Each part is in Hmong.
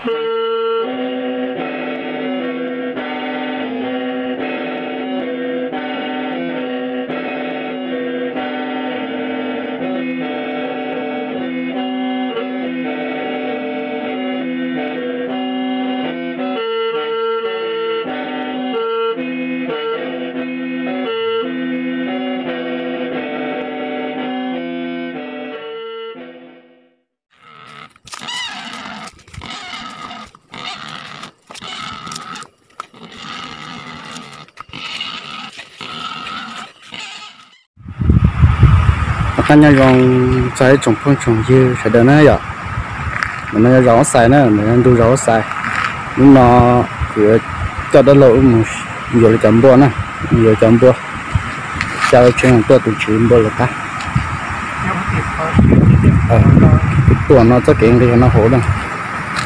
Rov qab nyob zoo txog ib tsoom phooj tsoom ywg sawv daws na yom. Ntawm no yog zos Huab Xais na, ntawm no ntu zos Huab Xais. Hnub no kuv yuav coj dab laug wb mus yuav lawv cov npua na, mus yuav cov npua. Xya lub tsheb tuaj tus tswv npua lawv qab. Tuaj no txoj kev nqis no hauv na,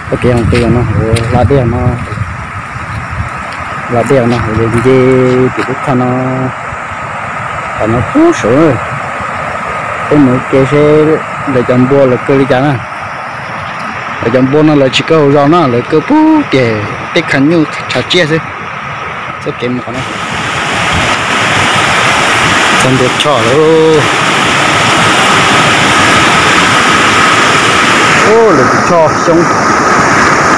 txoj kev nqis no hauv hla dej no, hla dej no hauv nce tim lub thaj no, tam no pub saud. Peb mus ua ke seb lawv cov npua lawv kaw li cas na. Lawv cov npua no lawv tsis kaw hauv zos na, lawv kaw pub tiag tej khas nyuj tshav tsiaj xwb. Txoj kev mus qhov no. Txog ntua choj lawm. Lawv tus choj xyoob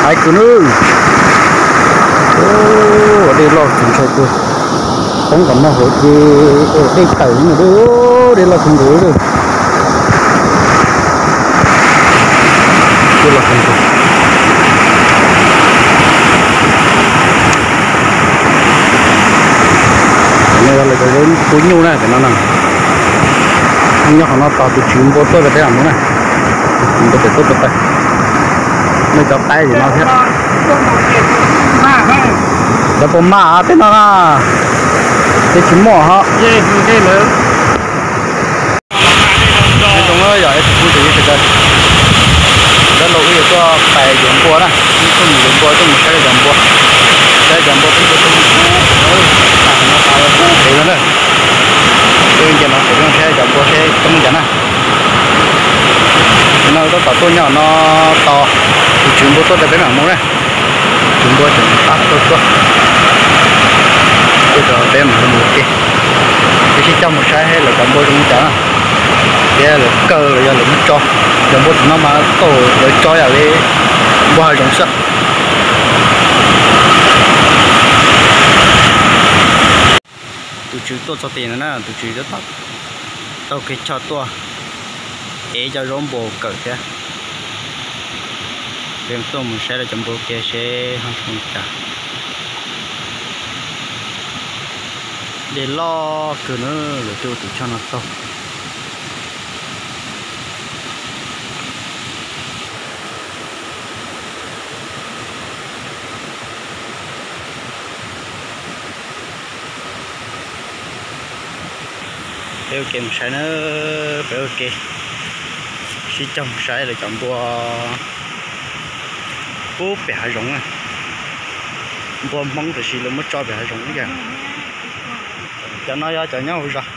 hais kws nawb. Ua dej loj tsis ntshai tuag. Poob tom no hauv ces ua dej tawm no, dej loj kawg nkaus. Dej loj kawg nkaus. Tam no yog lawv cov zaub pub nyuj na, tam no na. Nyob qhov no tos tus tswv npua tuaj rau peb mam mus na. Tus tswv npua tseem tuaj tau pais. Nej cov qaib tim no thiab. Cov puas maj tej no na, tej tsis muaj ho. Zoo yog ib tsoom phooj ywg sawv daws, dab laug wb yuav tuaj pais yuav npua na, wb tuaj mus yuav npua, tuaj mus saib cov npua, saib cov npua peb npua tub, tas no tas pub pem no na. Wb nce no pem no saib cov npua seb coob li cas na. No tab tom tuaj nyob no tos tus tswv npua tuaj rau peb mam mus na. Tus tswv npua tseem tab tuaj tuaj, tuaj rau peb mam mus ua ke. Peb sib coj mus saib lawv cov npua zoo li cas na, thiab lawv kaw los yog lawv muab tso. Cov npua tim no mas tau lawv tso yam li npua hav zoov xwb. Tus tswv tuaj txog tim no na, tus tswv tab tom taug kev choj tuaj ev cov zaub npua kawm thiab. Peb tuaj mus saib lawv cov npua ua ke seb ho zoo li cas. Dej loj kawg na, lawv twb ua tus choj no taug. Peb ua ke mus saib na, peb ua ke sib cog mus saib lawv cov npua pub pem hav zoov na. Npua Hmoob tiam sis lawv muab tso pem hav zoov ib yam. Cov no yog cov nyob hauv zos,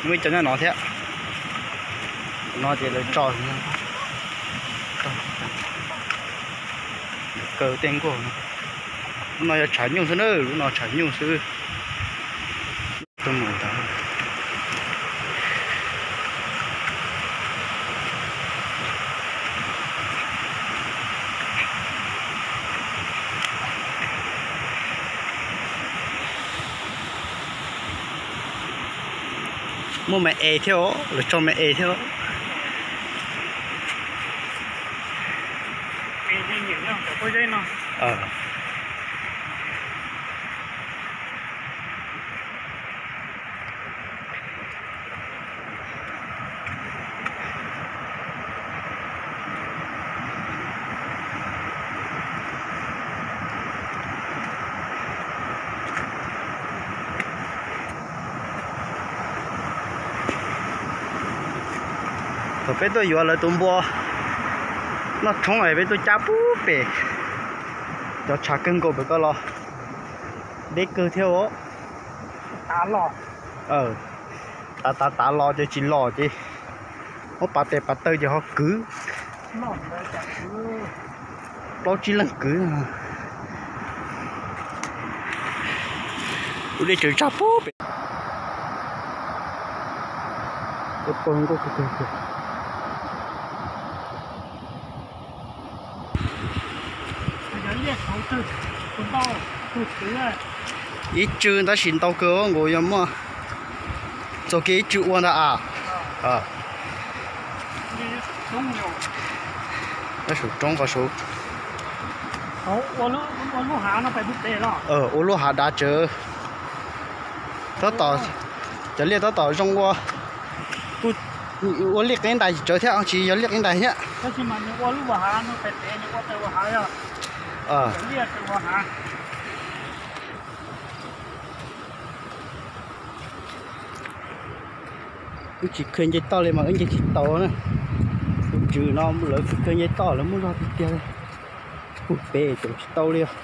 muaj ib cov nyob no thiab. No ces lawv tso, kaw tej nkuaj no. Lub no yog tshav nyuj xwb na, lub no tshav nyuj xwb. Muaj me es thiab os, lawv tso me es thiab os. Thaum peb tuaj yuav lawv tus npua noj tshoob es peb tuaj cab pub pem, cov tshav kawg nkaus pem ko los deb kawg thiab os. Tav tav tav los ces tsis los ces muab pas tes pas taw ces ho kwv. Plaub tsib leej kwv. Ua dej tsaws tsag pub pem. Ib tsw tab sis ntau kawg nkaus yog muaj txog kiag ib tsw ua ntag a. Saum roob qhov saud. Ua lub hav dav tsawv. Tab tom, cov liaj tab tom zoo ua, kuj ua liaj qeeb ntais tsawv thiab, tsis yog liaj qeeb ntais thiab. Wb tsis khaws nce toj li mas wb nce tsis tau na. Tus tswv no lawv khaws nce toj lawv muaj zog tiag tiag li. Puag pem caum tsis tau li os.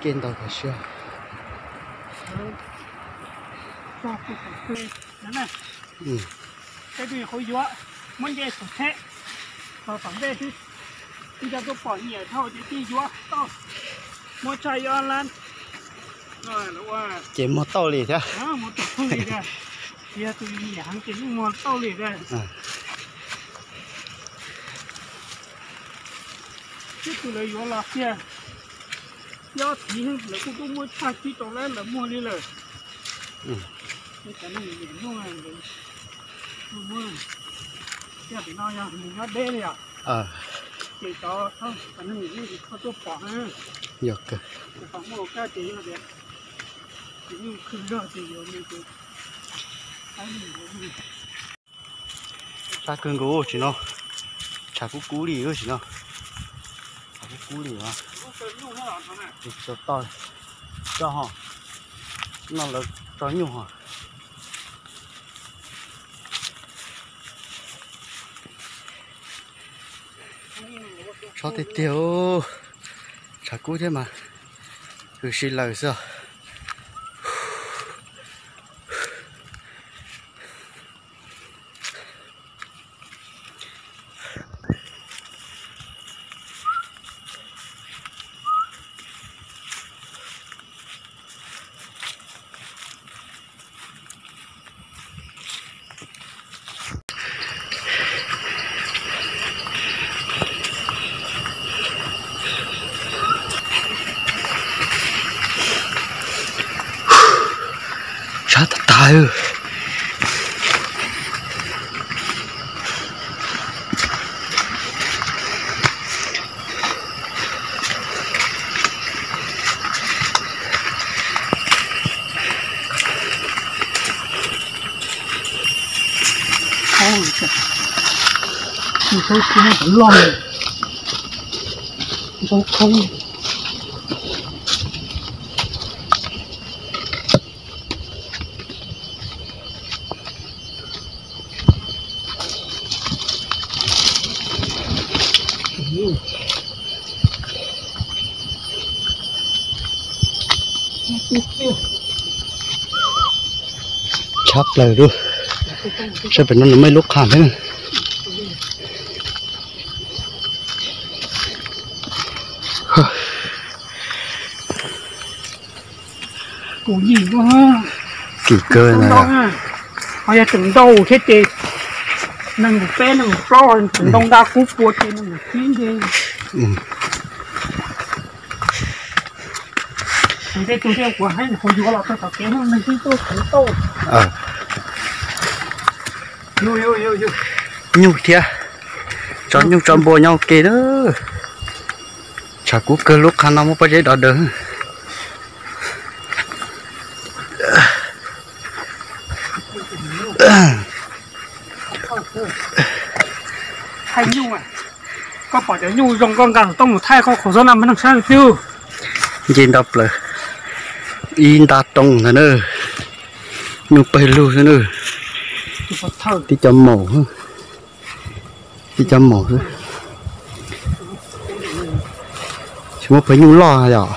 Kev ntau tas siab. Tej twg yuav, muab nce saum tsheb los tom ntej xwb. Twb cov tuaj pom nyiam dhau ces twb yuav tau, muab tshaj ib ob lab. Ces muag tauj li thiab. Muag tauj li tiag, tsis yog tus nyiam heev ces yeej muag tauj li tiag. Twb tus lawv yuav los tiag, ib ob txiv lawv kuj tuaj muab tshaj tsib rau lab lawv muag li lawm. Cov neeg nyiam nyuj, yog tim no yog nws nyob deb li os, ces cov, cov neeg nyiam nyuj ces txhob tuaj pom na. Yog kawg. Tus pom muaj kab ces yog tias nws khwv zog ces yuav mus ces Tshav kawg nkaus tsis no, tshav kub kub li tsis no, tshav kub kub li. Tso toj, tso ho, no lawv tso nyuj ho. Tso tiag tiag, tshav kub thiab mas, kws si laws xwb. Tshav tag tag. Loj, ntau khoob. Tshaj plaws lub, saib pem no nws muaj ib lub qhov thiab. Kim kawg. Ho yog tseem ntau thiab ces nees nkaum peb nees nkaum plaub, tseem ntau nqa kub pua ces nees nkaum tsib nce. Tej tug thiaj kuv hais qhov yuav los txog tom kev no neeg twb tuaj kuv tau. Nyuj thiab, tso nyuj tso npua nyob ua ke na. Tshav kub kawg lub qhov no muaj pob zeb dov daws. Thaij nyuj, koj pom cov nyuj zoo koj nqa xov tooj mus thaij koj qhov xwb na, muaj neeg saib twb. Nce ntau plaws, ib nta roob ntag na. Nyuj pawg lug xwb na. Tib co maum, tib co maum xwb. Tsis muaj pawg nyuj loj yom.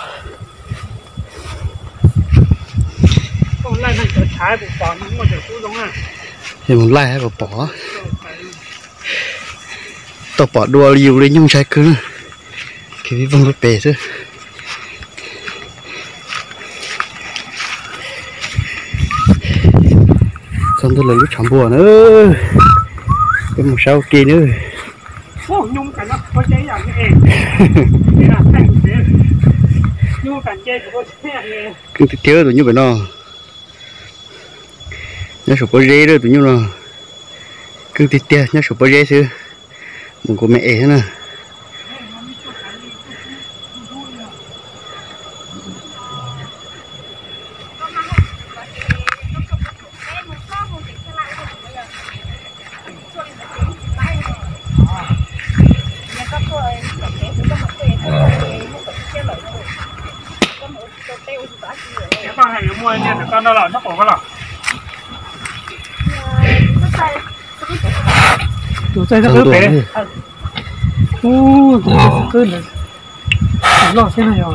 Laij neeg cov tshav kuv pom muaj cov kub zoo na. Mus laij hab pom pom, tau pom dua li yus li nyuj ntshai kawg na, khiav vij voog pem pem xwb. Txog ntua lawv lub tshav npua na, peb mus saib ua ke na. Kheev tiag tiag tus nyuj pem no. Nyob saum pob zeb tus nyuj no, kheev tiag tiag nyob saum pob zeb xwb, mus kuv me es xwb na. Tus txaij xwb pem, tus txaij xwb pem, loj thiab no yog.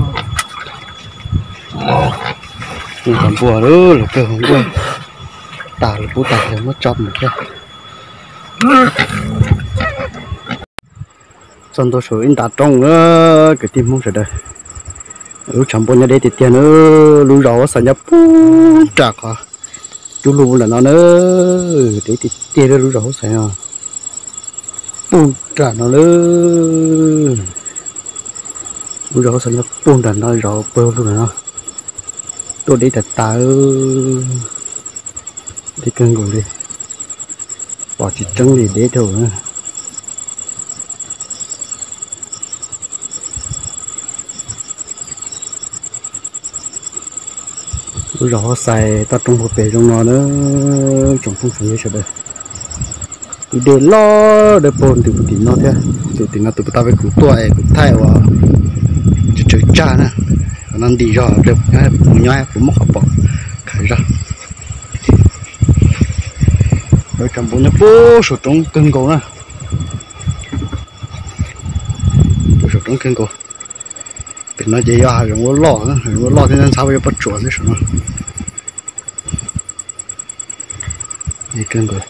Npua, lawv kawg npua tas lawm, pub tas lawm muab tso mus thiab. Txog ntua saum ib ntav roob na, kwv tij Hmoob sawv daws. Lub tshav npua nyob deb tiag tiag na, lub zos Huab Xais nyob puag nram qhov cub lug nram no na, deb tiag tiag lub zos Huab Xais no, puag nram no lawm. Lub zos Huab Xais nyob puag nram no, zos puag lug nram no, tuaj deb tas tas, deb kawg nkaus li, pom tsis tseeb li deb dhau. Lub zos Huab Xais toj roob puag pem zoo no na, tsoom phooj ywg sawv daws. Tus dej loj dawb paug ntws puag tim no thiab, tus tim no tus puag ta peb kuv tuaj es kuv thaij uas tsis tsawg tsag na. Qhov no ntim zog, mus nyob kuv muab qhov pom khaws zog. Lawv tshav npua nyob puag saum roob kawg nkaus na. Puag saum roob kawg nkaus. Pem no ces yog hav zoov ua loj, hav zoov ua loj thiab ntxhab yuav pob tsuas xwb saum no. Kawg nkaus.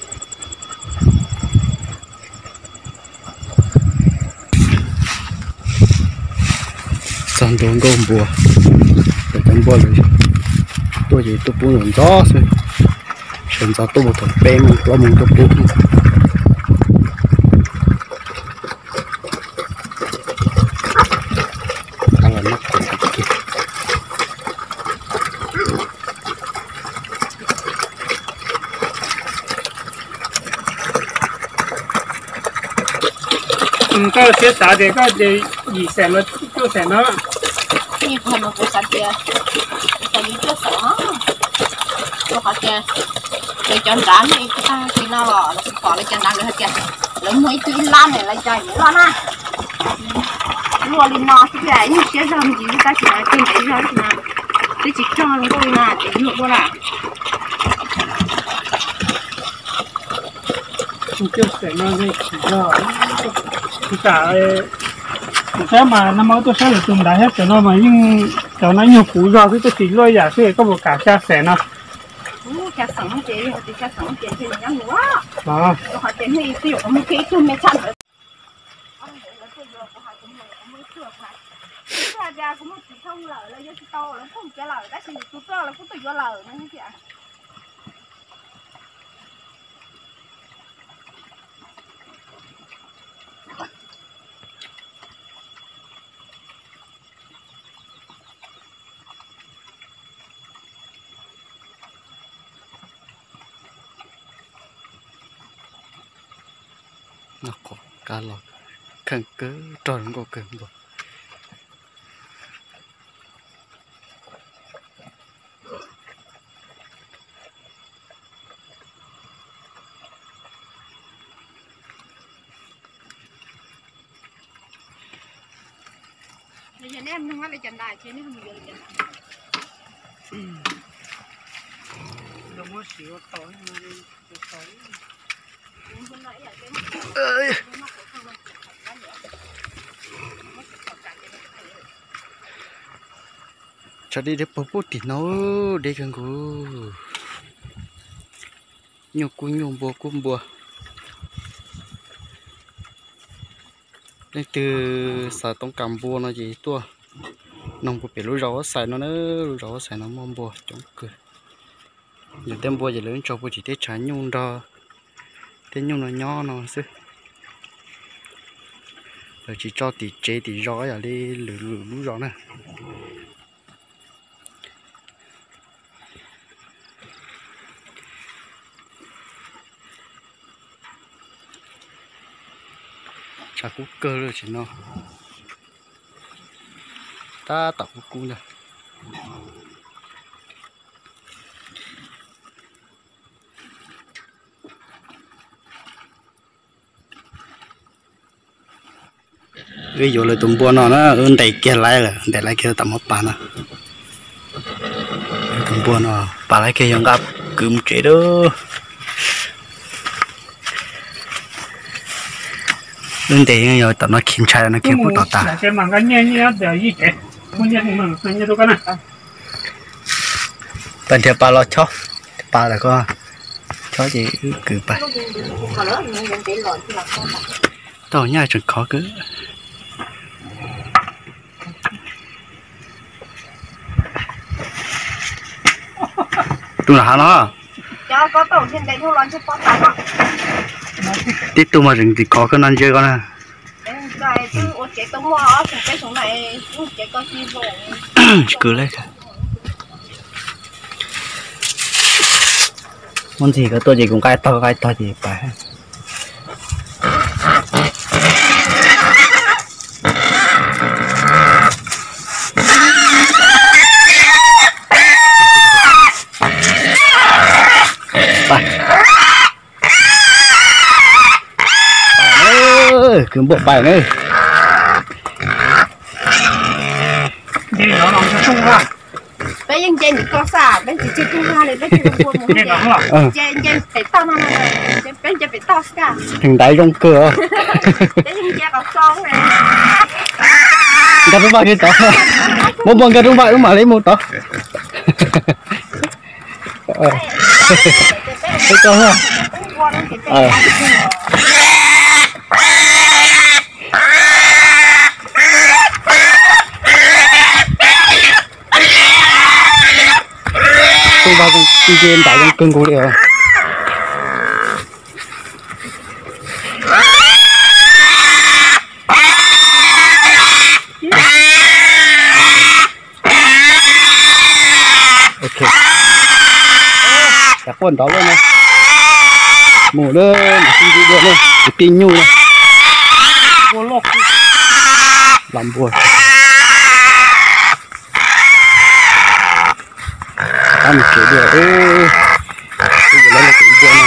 Txog ntua nkauj npua, cov npua lawv tuaj ces tuaj pub ntxov ntxov xwb, sawv ntxov tuaj mus thaum peb moos plaub moos tuaj pub. Koj siab xav tias koj ces yim xees los cuaj xees no. Kuv xav tias, kuv xav yim cuaj xees, rau qhov tias lawv cov nrad nej tag kis no los lawv kuj pom lawv cov nrad, lawv hais tias lawv muag ib tug ib lab ne lawv cov yim loj na. Luaj li no xwb tiag, yeej siab zog me ntsis xwb tab sis mas tej ntev zog no twb tsis cog zoo nkauj li no ces luaj dua lawm. Kuv saib mas nag hmo tuaj saib lawv tus nrad thiab, cov no mas yeej, cov no nyuag puv zog xwb, twb tsis luaj ib yam xwb, koj puas kam xya xees no? Noj qos kab los kheej kawg, rog zoo nkauj kawg nkaus. Tsam dej deb paug puag tim no, deb kawg nkaus. Nyuj kub nyuj, npua kub npua. Leej twg xav toob kas npua no ces tuaj noog puag pem lub zos Huab Xais no na, lub zos Huab Xais no muaj npua coob kawg. Yog tej npua ces lawv tso puag tim tej tshav nyuj nrog tej nyuj no nyob no xwb. Lawv tsis tso tim tsev tim zos yam li lwm lub zos na. Tshav kub kawg li tsev no, tab tom kub kub ntag. Wb yuav lawv tus npua no na, wb ntes kiag laib lawm, ntes laib kiag tom muab pas no. Tus npua no pas laib kiag yuav nqa kwv mus tsev lawm. Wb ntes yog tom no khiav ntshai no khiav pub tom tas. Pas nrhiav pas los chob, pas lawm koj chob ces wb kwv pas. Tau nyaj tseem khov kawg. Tus nram hav no. Tib tug mas tseem tim khov kawg no ntsia koj na. Tsis kwv li. Muab ntxig koj tuaj ces kuv nqa tog nqa tog ces pas. Kwv npua pais na. Peb yeej nce ntawm ko xwb, peb tsis nce tub lag li, peb nce nce pem toj no, peb nce pem toj xwb. Theem ntaiv zoo kawg. Nkag rooj vag kiag tod, muab npua nkag rooj vag wb mam li mus tod. Rooj vag nce ntais zoo kawg nkaus li os. Cas quaj nrov luaj na. Mus na, mus sib ntsib dua na, kwv tij nyuj na. Los npua. Tab mus tsev dua, wb yuav lawv tus npua no.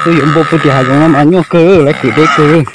Wb yuav npua puag tim hav zoov no mas nyuaj kawg, lawv kwv deb kawg.